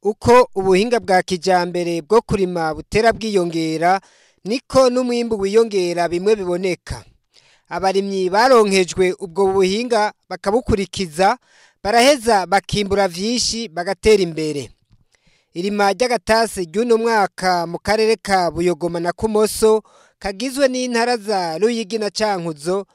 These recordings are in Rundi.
Uko ubuhinga bwa kijambere bwo kurima butera bwiyongera, niko n'umwimbu wiyongera bimwe biboneka. Abarimyi baronkejwe ubwo buhinga bakabukurikiza, baraheza bakimbura vyinshi bagatera imbere. Irima ry'agatasi ry'uno mwaka mu karere ka Buyogoma na Kumoso kagizwe n'intara za Ruyigi na Cankuzo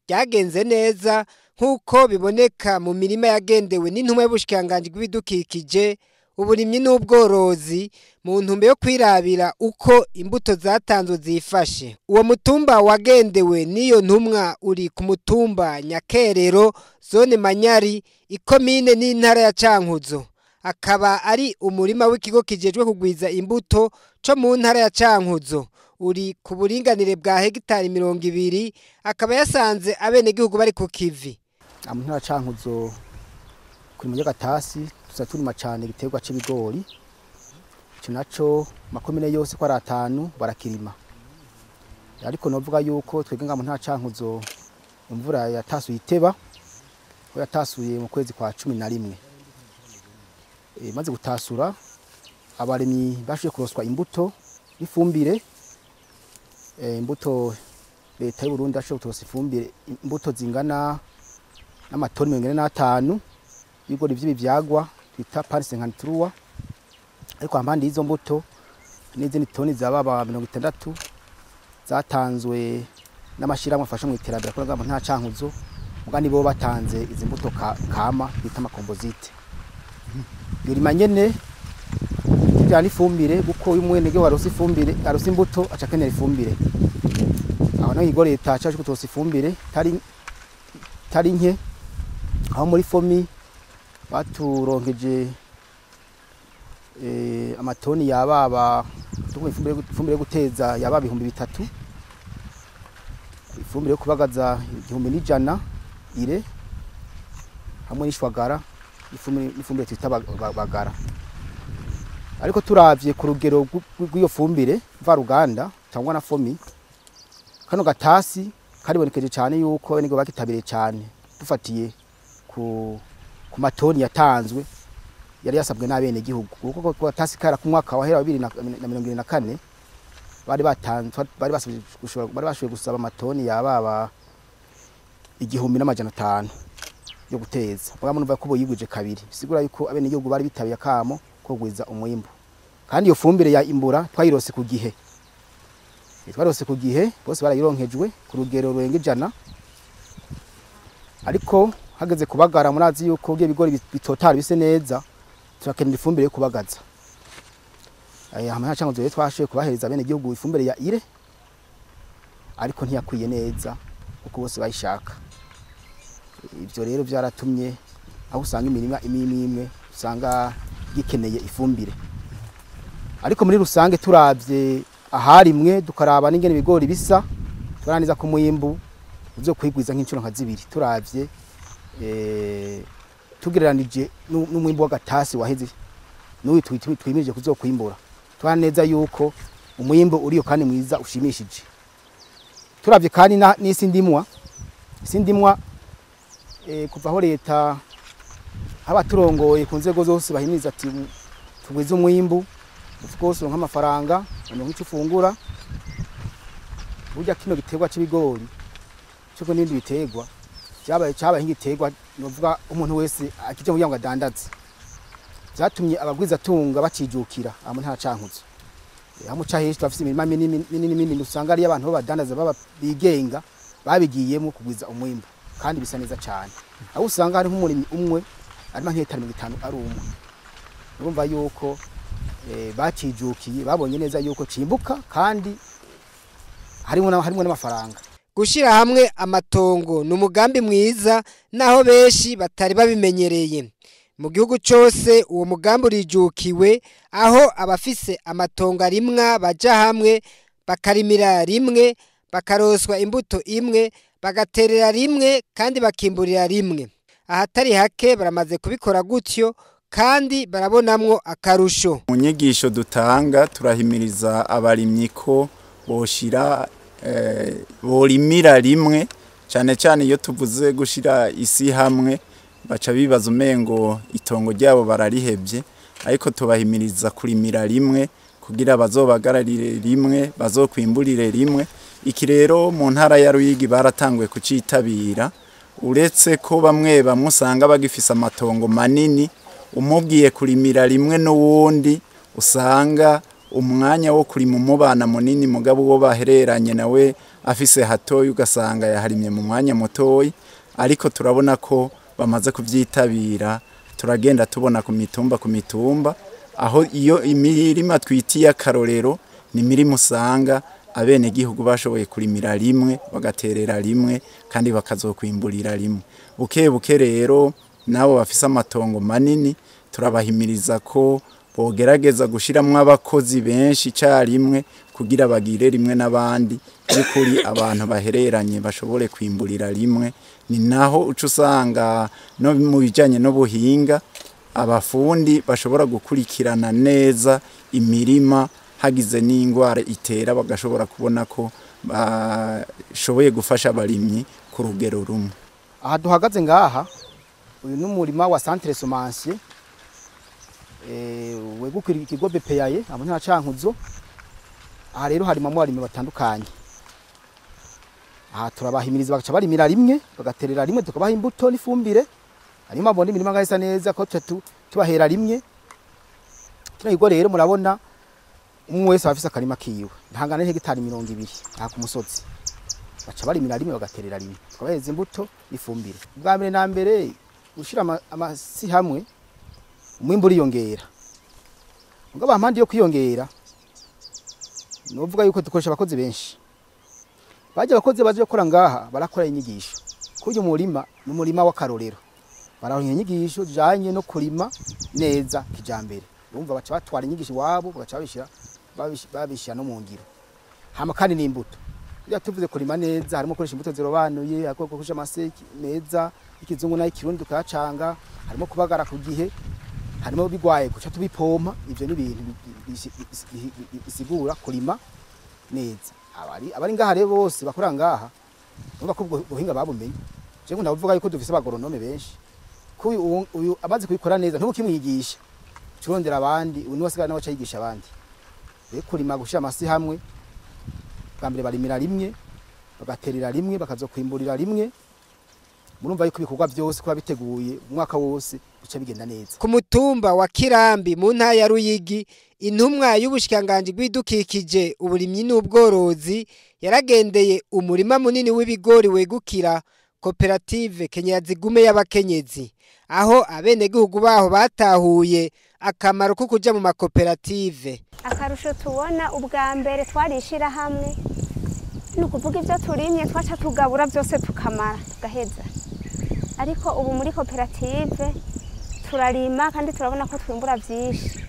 ryagenze neza nk'uko biboneka mu mirima yagendewe n'intumwa y'ubushikiranganji bw'ibidukikije, uburimyi n'ubworozi mu ntumbero yo kwirabira uko imbuto zatanzwe zifashe. Uwo mutumba wagendewe n'iyo ntumwa uri ku mutumba Nyakerero, zone Manyari, ikomine n'intara ya Cankuzo. Akaba ari umurima w'ikigo kijejwe kugwiza imbuto co mu ntara ya Cankuzo, uri ku buringanire bwa hegitari 20, akaba yasanze abenegihugu bari ku kivi. Mu ntara ya Cankuzo kuri Munyagatasi tuza turima cane igiterwa c'ibigori, ico naco makomine yose ko ari atanu barakirima, ariko novuga yuko twebwe nga mu ntara ya Cankuzo imvura yatasuye iteba, ko yatasuye mu kwezi kwa 11. Maze gutasura abarimyi bashoboye kuroswa imbuto n'ifumbire. Imbuto leta y'u Burundi yashoboye kuturosa ifumbire, imbuto zingana n'amatoni 45 y'ibigori vy'ibivyagwa twita Paris 53, ariko hampande y'izo mbuto n'izindi toni zababa 60 zatanzwe n'amashirahamwe afasha mu iterambere akorera mu ntara Cankuzo, muga nibo batanze izi mbuto kama twita amakombozite. Yorima nyene kijana ifumbire, kuko uyu mwenege warose ifumbire, arose imbuto aca akenera ifumbire. Aho naho igo leta caje kutosa ifumbire tari nke, aho muri fomi baturonkeje amatoni yababa ifumbire yo guteza yababa 3000, ifumbire yo kubagaza 1100 ire hamwe n'ishwagara, ifumbire twita bagara. Ariko turavye ku rugero rw'iyo fumbire mvaruganda cyangwa na fomi, kano gatasi karibonekeje cyane yuko abenegihugu bakitabiriye cyane, dufatiye ku matoni yatanzwe yari yasabwe n'abenegihugu, kuko ku gatasi kara ku mwaka wahera wa 2024 bari batanzwe, bari basabye gushobora, bari bashoboye gusaba amatoni yababa 1500 yo guteza. Muga murumva ko boyigwije kabiri, bisigura yuko abenegihugu bari bitabiye akamo ko kugwiza umwimbu. Kandi iyo fumbire ya imbura twayirose ku gihe, twarose ku gihe, bose barayironkejwe ku rugero rurenga 100. Ariko hageze kubagara, murazi yuko ibyo bigori bitotara bise neza, turakenera ifumbire yo kubagaza. Hamwe cyangwa nzo twashoboye kubahereza abenegihugu ifumbire ya ire, ariko ntiyakwiye neza kuko bose bayishaka. Ivyo rero byaratumye aho usanga imirima imwe imwe usanga gikeneye ifumbire. Ariko muri rusange turavye aharimwe dukaraba n'ingene ibigori bisa, turananiza ku mwimbu uzo kwigwiza nk'incuro nka zibiri, turavye tugereranije n'umwimbu w'agatasi waheze n'uyu twimirije kuzokwimbura, turaneza yuko umwimbu uriyo kandi mwiza ushimishije. Turavye kandi n'isi ndimwa, isi ndimwa kuva aho leta abaturongoye ku nzego zose bahimiriza ati tugwize umwimbu, of course nk'amafaranga umuntu icyo ufungura. Burya kino giterwa c'ibigori cyo n'ibindi biterwa cyabaye nk'igiterwa novuga umuntu wese akije kugira ngo adandaze, byatumye abagwiza tunga bacijukira mu ntara Cankuzo. Aho muca henshi bafise imirima minini minini minini usanga ari abantu badandaza baba bigenga babigiyemo kugwiza umwimbu, kandi bisa neza cyane. Aho usanga hari nk'umurimyi umwe arima nk'hectare 50 ari umwe. Urumva yuko bacijukiye, babonye neza yuko cimbuka kandi harimo n'amafaranga. Gushira hamwe amatongo ni umugambi mwiza naho benshi batari babimenyereye. Mu gihugu cyose uwo mugambi urijukiwe, aho abafise amatongo arimwa baja hamwe bakarimira rimwe, bakaroswa imbuto imwe, bagaterera rimwe kandi bakimburira rimwe. Ahatari hake baramaze kubikora gutyo kandi barabonamwo akarusho. Mu nyigisho dutanga turahimiriza abarimyi ko boshira borimira rimwe, cyane cyane iyo tuvuze gushira isi hamwe baca bibaza umengo itongo ryabo bararihebye, Ariko tubahimiriza kurimira rimwe kugira bazobagararire rimwe, bazokwimburire rimwe. Iki rero mu ntara ya Ruyigi baratanguye kucitabira, uretse ko bamwe bamwe usanga bagifise amatongo manini, umubwiye kurimira rimwe n'uwundi usanga umwanya wo kurima umubana munini, mugabo uwo bahereranye nawe afise hatoyi ugasanga yaharimye mu mwanya mutoyi. Ariko turabona ko bamaze kuvyitabira, turagenda tubona ku mitumba ku mitumba aho iyo imirima twitiye akarorero ni imirima usanga abenegihugu bashoboye kurimira rimwe, bagaterera rimwe kandi bakazokwimburira rimwe. Buke buke rero nabo bafise amatongo manini turabahimiriza ko bogerageza gushiramwo abakozi benshi icarimwe kugira bagire rimwe n'abandi, by'ukuri abantu bahereranye bashobore kwimburira rimwe. Ni naho uca usanga no mu bijanye n'ubuhinga abafundi bashobora gukurikirana neza imirima, hagize n'ingwara itera bagashobora kubona ko bashoboye gufasha abarimyi ku rugero rumwe. Aha duhagaze ngaha, uyu ni umurima wa Centre Semencier wegukira ikigo BPAE mu ntara Cankuzo. Aha rero harimamo abarimyi batandukanye. Aha turabahimiriza bagaca barimira rimwe, bagaterera rimwe, tukabaha imbuto n'ifumbire. Hanyuma mbona imirima ngahisa neza ko tubahera rimwe. Kino kigo rero murabona umwe wese afise akarima kiwe, ntangana n'hegitari 20 aha ku musozi. Baca barimira rimwe bagaterera rimwe, tukabaheza imbuto n'ifumbire. Bwa mbere na mbere gushira amasi hamwe umwimbu uriyongera. Mugabo impande yo kwiyongera novuga yuko dukoresha abakozi benshi. Baje abakozi baje gukora ngaha barakora inyigisho. Kurya umurima ni umurima w'akarorero. Bararonka inyigisho zijanye no kurima neza kijambere. Urumva baca batwara inyigisho iwabo bagaca babishira no mu ngiro. Hama kandi n'imbuto. Iyo tuvuze kurima neza harimo gukoresha imbuto zirobanuye, harimo gukoresha amase meza y'ikizungu n'ay'ikirundi tukayacanga, harimo kubagara ku gihe, harimo bigwaye guca tubipompa. Ivyo ni ibintu bisigura kurima neza. Abari ngaha rero bose bakora ngaha urumva ko ubwo buhinga babumenye. Je nkunda kuvuga yuko dufise abagoronome benshi, ko uyu amaze kubikora neza ntubukimwigisha, curondera abandi, uyu niwe asigara nawe aca yigisha abandi. Rero kurima gushira amasi hamwe, bwa mbere barimira rimwe, bagaterera rimwe, bakazokwimburira rimwe. Murumva yuko ibikorwa byose kuba biteguye umwaka wose bica bigenda neza. Ku mutumba wa Kirambi mu ntara ya Ruyigi, intumwa y'ubushikiranganji bw'ibidukikije, uburimyi n'ubworozi yaragendeye umurima munini w'ibigori wegukira koperative Kenyazigume y'abakenyezi, aho abenegihugu baho batahuye akamaro ko kuja mu makoperative. Akarusho tubona ubwa mbere twarishira hamwe, ni ukuvuga ibyo turimye twaca tugabura byose tukamara tugaheza. Ariko ubu muri koperative turarima kandi turabona ko twimbura byinshi.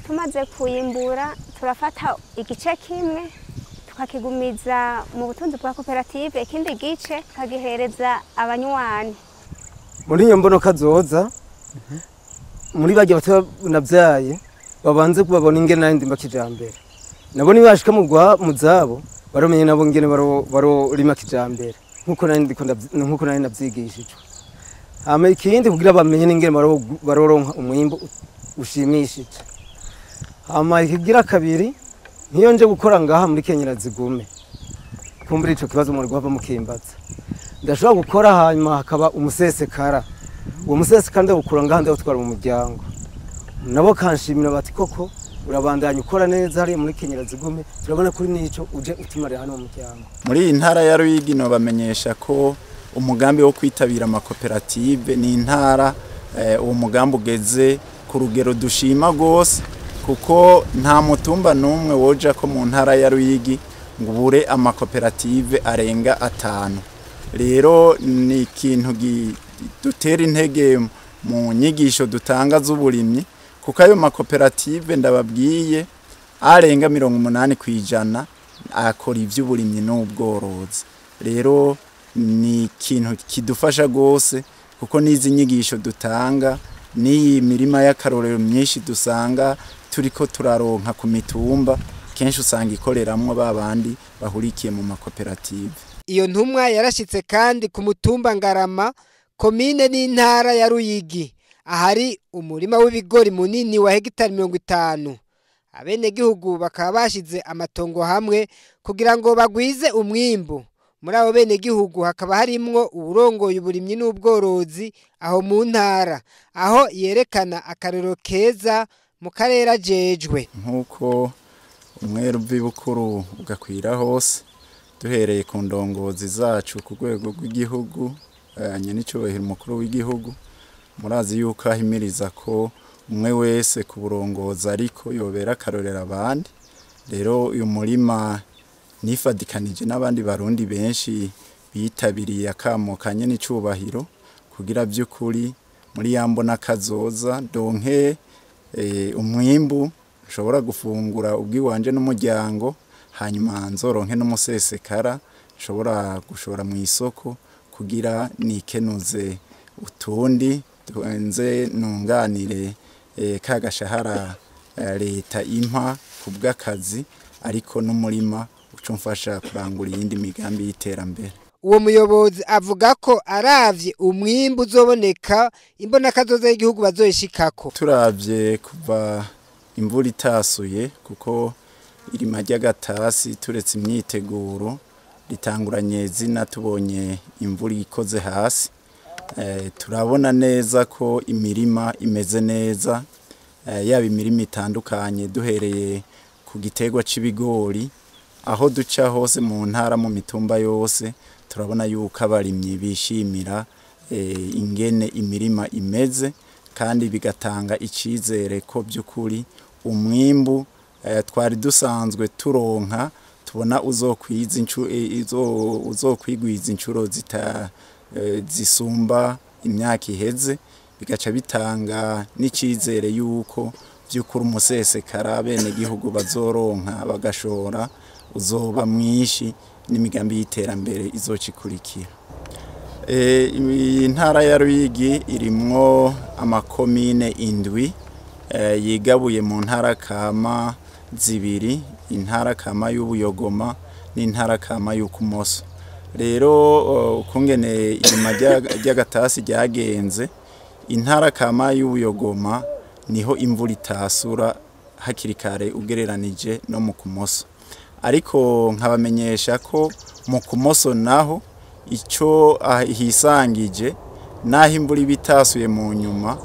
Tumaze kuyimbura turafata igice kimwe tukakigumiza mu butunzi bwa koperative, ikindi gice tukagihereza abanywanyi. Muri iyo mbono kazoza muri bajya batanabyaye babanze kubabona ingene nari ndimba kijambere, nabo nibashika mu zabo baramenye nabo ingene barorima kijambere nkuko nari ndiko nkuko nari navyigishijwe. Hama ikindi kugira bamenye ingene baroronka umwimbu ushimishije. Hama ikigira kabiri, nkiyo nje gukora ngaha muri Kenyazigume, kumbura ico kibazo mu rwava mukimbaza, ndashobora gukora hanyuma hakaba umusesekara. Uwo musesekara ndawukura ngaha ndawutwara mu muryango, nabo kanshimira bati koko urabandanya ukora neza hariya muri Kenyazigume, turabona kuri nico uje utumarira hano mu muryango. Muri iyi ntara ya Ruyigi no bamenyesha ko umugambi wo kwitabira amakoperative ni intara uwo mugambi ugeze ku rugero dushima gose, kuko nta mutumba n'umwe woja ko mu ntara ya Ruyigi ngo ubure amakoperative arenga 5. Rero ni ikintu dutera intege mu nyigisho dutanga z'uburimyi, kuko ayo makoperative ndababwiye arenga 80% akora ivy'uburimyi n'ubworozi. Rero ni ikintu kidufasha gose, kuko n'izi nyigisho dutanga n'iyi mirima y'akarorero myinshi dusanga turiko turaronka ku mitumba, kenshi usanga ikoreramwo babandi bahurikiye mu makoperative. Iyo ntumwa yarashitse kandi ku mutumba Ngarama, komine n'intara ya Ruyigi, Ahari umurima w'ibigori munini wa hegitari 50. Abenegihugu bakaba bashize amatongo hamwe kugira ngo bagwize umwimbu. Muri abo benegihugu hakaba harimwo uwurongoye uburimyi n'ubworozi aho mu ntara, aho yerekana akarorero keza mu karere ajejwe. Nk'uko umweru uva ibukuru ugakwira hose, duhereye ku ndongozi zacu ku rwego rw'igihugu, nyenicubahiro umukuru w'igihugu, murazi yuko ahimiriza ko umwe wese ku burongozi ariko yobera akarorero abandi. Rero uyu murima nifadikanije n'abandi barundi benshi bitabiriye akamo ka nyenicubahiro kugira vy'ukuri muri ya mbona kazoza donke umwimbu nshobora gufungura ubwiwanje n'umuryango, hanyuma nzoronke n'umusesekara nshobora gushora mu isoko kugira nikenuze utundi nze nunganire ka gashahara leta impa kubw'akazi, ariko n'umurima uco mfasha kurangura iyindi migambi y'iterambere. Uwo muyobozi avuga ko aravye umwimbu uzoboneka imbona kazoza y'igihugu bazoyishikako. Turavye kuva imvura itasuye, kuko irima ry'agatasi turetse imyiteguro ritanguranye zina tubonye imvura ikoze hasi, turabona neza ko imirima imeze neza, yaba imirima itandukanye duhereye ku giterwa c'ibigori, aho duca hose mu ntara mu mitumba yose turabona yuko abarimyi bishimira ingene imirima imeze, kandi bigatanga icizere ko by'ukuri umwimbu twari dusanzwe turonka tubona uzokwigwiza inshuro zisumba imyaka iheze, bigaca bitanga n'icizere yuko by'ukuri umusesekara bene gihugu bazoronka bagashora uzoba mwinshi n'imigambi y'iterambere izocikurikira. Intara ya Ruyigi irimwo amakomine 7 yigabuye mu ntara kama 2, intara kama y'Ubuyogoma n'intara kama y'Ukumoso. Rero ukungene irima ry'agatasi ryagenze, intara kama y'Ubuyogoma niho imvura itasura hakiri kare ugereranije no mu Kumoso, ariko nkabamenyesha ko mu Kumoso naho ico hisangije naho imvura ibitasuye mu nyuma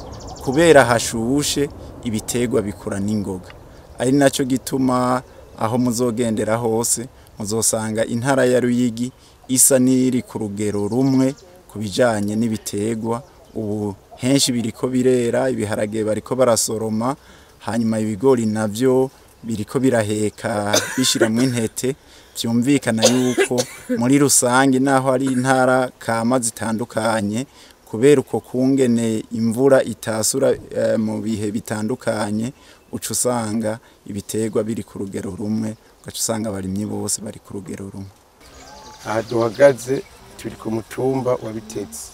kubera hashushe ibiterwa bikura n'ingoga, ari naco gituma aho muzogendera hose muzosanga intara ya Ruyigi isa n'iri ku rugero rumwe ku bijanye n'ibiterwa. Ubu henshi biriko birera, ibiharage bariko barasoroma, hanyuma ibigori navyo biriko biraheka bishiramwo intete. Vyumvikana yuko muri rusange naho ari intara kama zitandukanye, kubera uko kungene imvura itasura mu bihe bitandukanye, uca usanga ibiterwa biri ku rugero rumwe, ugaca usanga abarimyi bose bari ku rugero rumwe. Aha duhagaze turi ku mutumba wa Bitezi,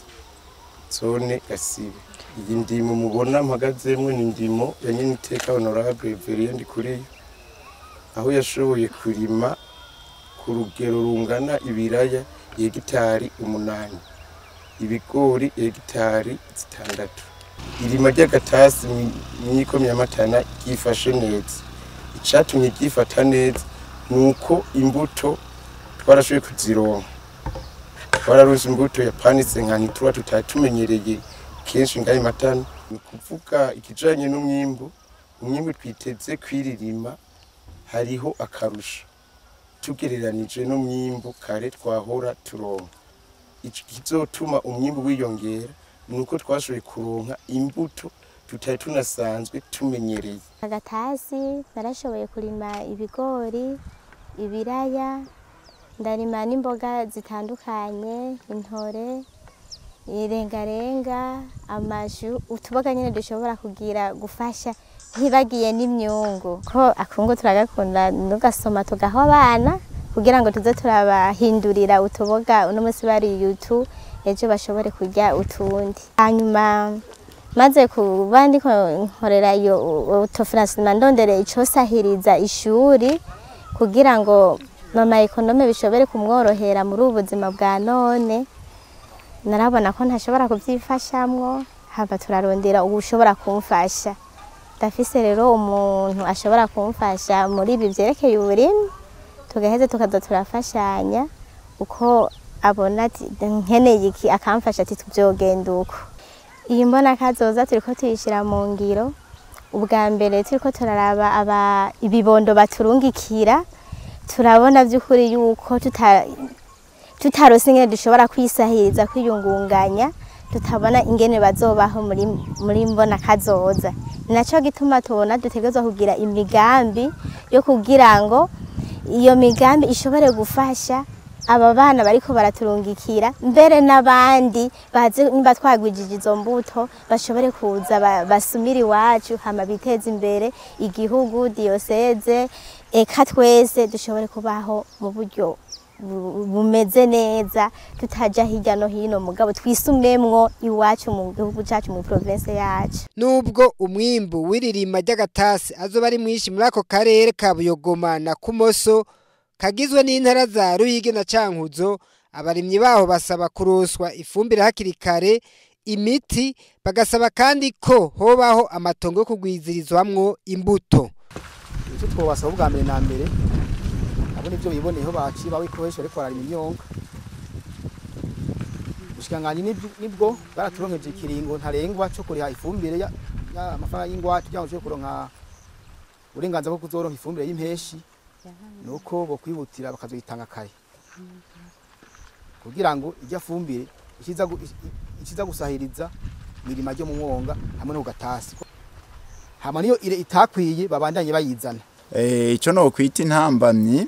zone Gasibe. Iyi ndimo mubona mpagazemwo ni indimo ya nyeniteka Honorable Reverien Ndikuriyo, aho yashoboye kurima ku rugero rungana ibiraya hegitari 8, ibigori hegitari 6. Irima ry'agatasi mw'ikomine ya Matana ryifashe neza. Icatumye ryifata neza nuko imbuto twarashoboye kuzironka. Twararonse imbuto yapanitse nka ntitura tutari tumenyereye kenshi ngaho i Matana. Ni ukuvuga ikijanye n'umwimbu, umwimbu twiteze kwiririma hariho akarusho tugereranije n'umwimbu kare twahora turonka. Ikizotuma umwimbu wiyongera nuko twashoboye kuronka imbuto tutari tunasanzwe tumenyereye. Agatasi narashoboye kurima ibigori, ibiraya, ndarima n'imboga zitandukanye, intore, irengarenga, amashu, utuboga nyene dushobora kugira gufasha ntibagiye n'imyungu. Ko akungu turagakunda nugasoma tugaha abana kugira ngo tuze turabahindurira utuboga uno munsi bariye utu, ejo bashobore kurya utundi. Hanyuma maze kuba ndiko nkorera iyo autofinancement ndondere icosahiriza ishuri kugira ngo mama ekonome bishobore kumworohera muri ubu buzima bwa none, narabona ko ntashobora kuvyifashamwo. Hava turarondera ushobora kumfasha. Ndafise rero umuntu ashobora kumfasha muri ibi vyerekeye uburimyi, tugaheza tukaza turafashanya uko abona ati nkeneye iki, akamfasha ati tuvyogenda uko. Iyi mbona kazoza turiko tuyishira mu ngiro. Ubwa mbere turiko turaraba aba ibibondo baturungikira, turabona vy'ukuri yuko tutarose ingene dushobora kwisahiriza, kwiyungunganya, tutabona ingene bazobaho muri mbona kazoza. Naco gituma tubona dutegerezwa kugira imigambi yo kugira ngo iyo migambi ishobore gufasha aba bana bariko baraturungikira, mbere n'abandi baze nimba twagwijije izo mbuto bashobore kuza basumira iwacu, hama biteze imbere igihugu, diyoseze, eka twese dushobore kubaho mu buryo bumeze neza, tutaja hirya no hino, mugabo twisumemwo iwacu mu gihugu cacu, mu province yacu. Nubwo umwimbu w'iririma ry'agatasi azoba ari mwinshi muri ako karere ka Buyogoma na Kumoso kagizwe n'intara za Ruyigi na Cankuzo, abarimyi baho basaba kuroswa ifumbire hakiri kare, imiti, bagasaba kandi ko hobaho amatongo yo kugwizirizwamwo imbuto. Icyo twobasaba ubwa mbere na mbere, abo nivyo biboneyeho baciye bawikoresha ariko bararima imyonga. Ubushikiranganji nibwo baraturonkeje ikiringo ntarengwa co kuriha ifumbire y'amafaranga y'ingwate kugira ngo dushobore kuronka uburenganzira bwo kuzoronka ifumbire y'impeshi, nuko bokwihutira bakazoyitanga kare kugira ngo irya fumbire ikiza gusahiriza mirima ryo mu mwonga hamwe no kugatasi, hama niyo ire itakwiye babandanye bayizana. Ico no kwita intambamyi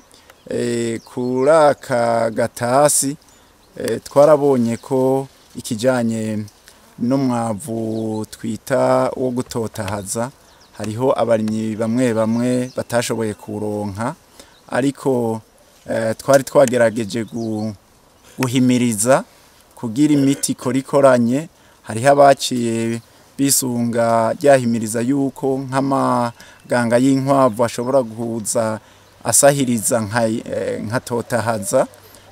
kuri aka gatasi, twarabonye ko ikijanye n'umwavu twita wo gutotahaza hariho abarimyi bamwe bamwe batashoboye kuronka, ariko twari twagerageje guhimiriza kugira imiti ikora ikoranye. Hariho abaciye bisunga ryahimiriza yuko nk'amaganga y'inkwavu ashobora guhuza asahiriza nka totahaza.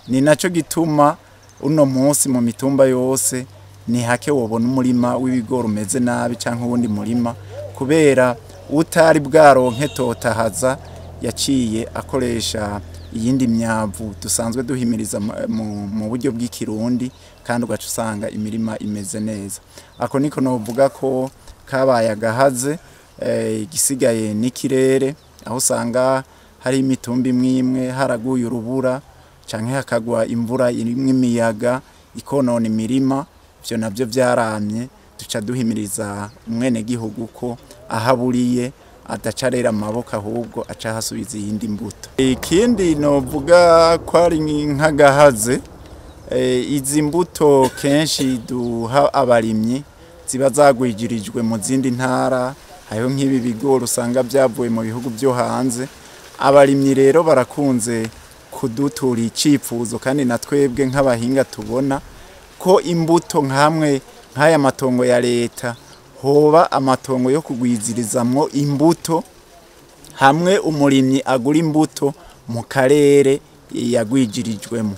Ni naco gituma uno munsi mu mitumba yose ni hake wobona umurima w'ibigori umeze nabi canke uwundi murima, kubera utari bwaronke totahaza yaciye akoresha iyindi myavu dusanzwe duhimiriza mu buryo bw'ikirundi, kandi ugaca usanga imirima imeze neza. Ako niko novuga ko kabaye agahaze. Igisigaye n'ikirere, aho usanga hari imitumba imwe imwe haraguye urubura canke hakagwa imvura irimwo imiyaga ikonona imirima, ivyo navyo vyaramye. Duca duhimiriza umwenegihugu ko ahaburiye adaca arera amaboko, ahubwo aca ahasubiza iyindi mbuto. Ikindi novuga ko ari nk'agahaze, izi mbuto kenshi duha abarimyi ziba zagwijirijwe mu zindi ntara, hariho nk'ibi bigori usanga vyavuye mu bihugu vyo hanze. Abarimyi rero barakunze kudutura icifuzo, kandi na twebwe nk'abahinga tubona ko imbuto nkamwe nk'aya matongo ya leta hoba amatongo yo kugwizirizamwo imbuto, hamwe umurimyi agura imbuto mu karere yagwijirijwemo.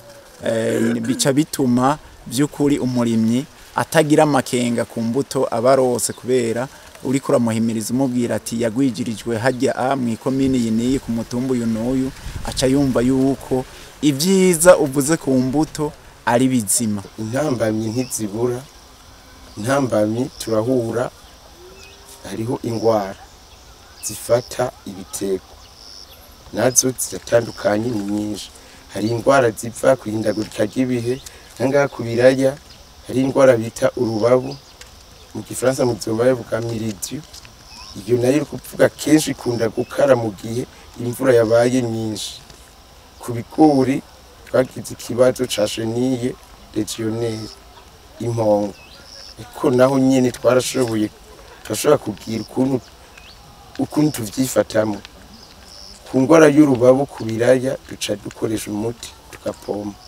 Bica bituma by'ukuri umurimyi atagira amakenga ku mbuto abarose, kubera uriko uramuhimiriza umubwira ati yagwijirijwe hajya a mw'ikomini iyi n'iyi ku mutumba uyu n'uyu, aca yumva yuko ibyiza uvuze ku mbuto ari bizima. Intambamyi ntizibura, intambamyi turahura, hariho ingwara zifata ibitego nazo ziratandukanye, ni nyinshi. Hari ingwara ziva kwihindagurika ry'ibihe, nkangaha ku biraya hari ingwara bita urubabu, mu gifaransa muzumva bavuga mildiou. Iyo nayo iri kuvuga kenshi ikunda gukara mu gihe imvura yabaye nyinshi. Ku bigori twagize ikibazo ca chenille legionnaire, impongo, ariko naho nyene twarashoboye, turashobora kugira ukuntu tuvyifatamwo. Ku ngwara y'urubabu ku biraya duca dukoresha umuti tugapompa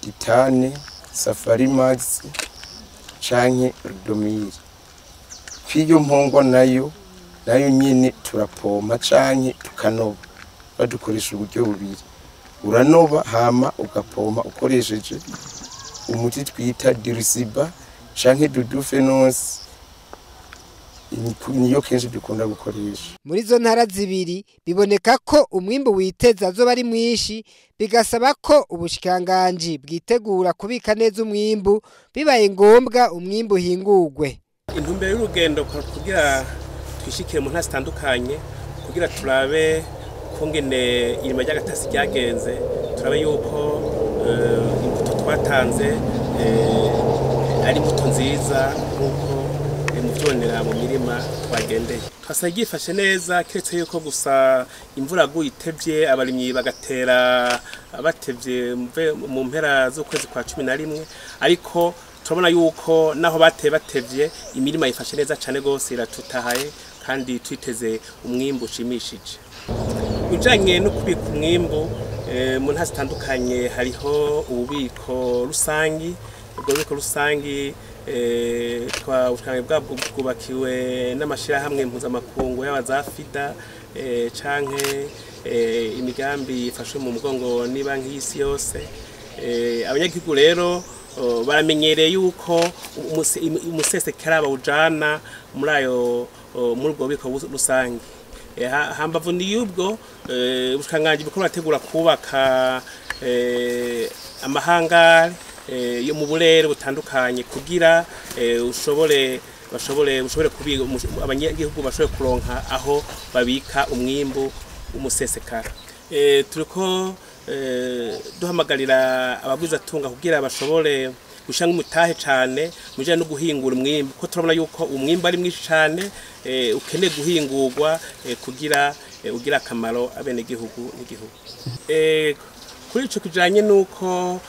Dithane, Safari Max canke Ridomil. Kw'iyo mpongwa nayo nyene turapompa canke tukanoba, badukoresha uburyo bubiri. Uranoba hama ugapompa ukoresheje umuti twita Dirusiba Canke Dudufenos, niyo kenshi dukunda gukoresha. Muri izo ntara zibiri biboneka ko umwimbu witeza azoba ari mwinshi, bigasaba ko ubushikiranganji bwitegura kubika neza umwimbu, bibaye ngombwa umwimbu uhingurwe. Intumbero y'urugendo kugira twishikire mu ntara zitandukanye, kugira turabe kungene irima ry'agatasi ryagenze, turabe yuko imbuto twatanze ari imbuto nziza nk'uko muvyonera mu mirima twagendeye. Twasanga ryifashe neza, keretse yuko gusa imvura yaguye itevye, abarimyi bagatera batevye mu mpera z'ukwezi kwa 11, ariko turabona yuko naho bateye batevye imirima yifashe neza cane gose, iratutahaye kandi twiteze umwimbu ushimishije. Ujanye no kubika umwimbu mu ntara zitandukanye hariho ububiko rusangi. Ubwo bubiko rusangi bwabwo bwubakiwe n'amashirahamwe mpuzamakungu yaba za FIDA canke imigambi ifashwe mu mugongo n'ibanki y'isi yose. Abanyagihugu rero baramenyereye yuko umusesekara bawujana muri ayo muri ubwo bubiko rusangi. Hambavu ni yubwo ubushikiranganji buriko burategura kubaka amahangare yo mu burere butandukanye, kugira ushobore bashobore ushobore kubika, abanyagihugu bashobore kuronka aho babika umwimbu umusesekara. Turiko duhamagarira abagwizatunga kugira bashobore gushanga umutahe cane mujanye no guhingura umwimbu, ko turabona yuko umwimbu ari mwinshi cane, ukeneye guhingurwa kugira ugira akamaro abenegihugu n'igihugu. Kuri ico kijanye nuko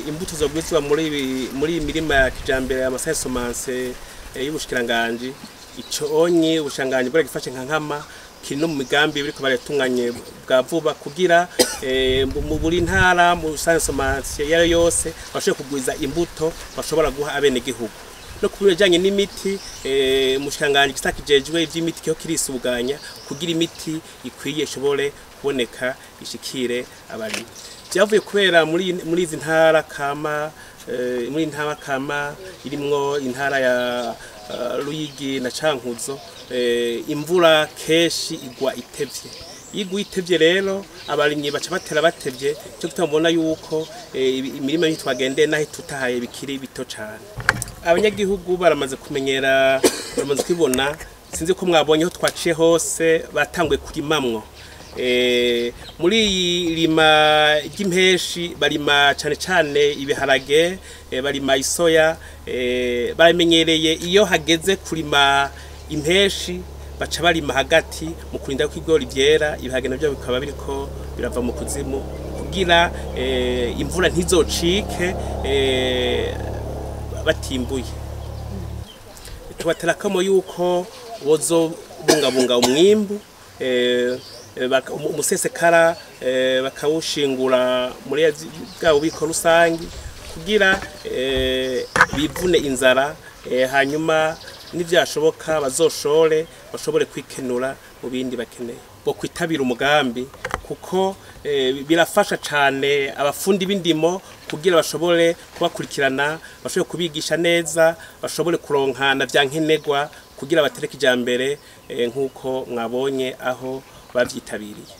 imbuto zogwizwa muri mirima ya kijambere ya masesomanse y'ubushikiranganji, ico onye ubushikiranganji bwaragifashe nka nkama, kiri no mu migambi biriko baratunganye bwa vuba, kugira mu buri ntara mu sesomanse yayo yose bashobore kugwiza imbuto bashobora guha abenegihugu. No kubijanye n'imiti, umushikiranganji gisakijejwe ivy'imiti kiho kirisuganya kugira imiti ikwiye ishobore kuboneka ishikire abarimyi. Vyavuye kubera muri izi ntara kama, muri ntara kama irimwo intara ya Ruyigi na Cankuzo, imvura keshi igwa itevye. Igwa itevye rero abarimyi baca batera batevye, cyo tutabona yuko imirima yitwagendeye naho itutahaye bikiri bito cane. Abanyagihugu baramaze kumenyera, baramaze kwibona, sinzi ko mwabonye ho twaciye hose batanguye kurimamwo. Muri lima ry'impeshi barima cane cane ibiharage, barima isoya, baramenyereye iyo hageze kurima impeshi baca barima hagati mu kurinda ko ibigori vyera, ibiharage navyo bikaba biriko birava mu kuzimu kugira imvura ntizocike batimbuye. Tubatera akamo yuko bozobungabunga umwimbu, umusesekara bakawushingura muri bwa bubiko rusangi kugira bivune inzara, hanyuma nivyashoboka bazoshore bashobore kwikenura mu bindi bakeneye. Bo kwitabira umugambi kuko birafasha cane abafundi b'indimo kugira bashobore kubakurikirana, bashobore kubigisha neza, bashobore kuronkana vya nkenerwa kugira batere kijambere, nkuko mwabonye aho bavyitabiriye.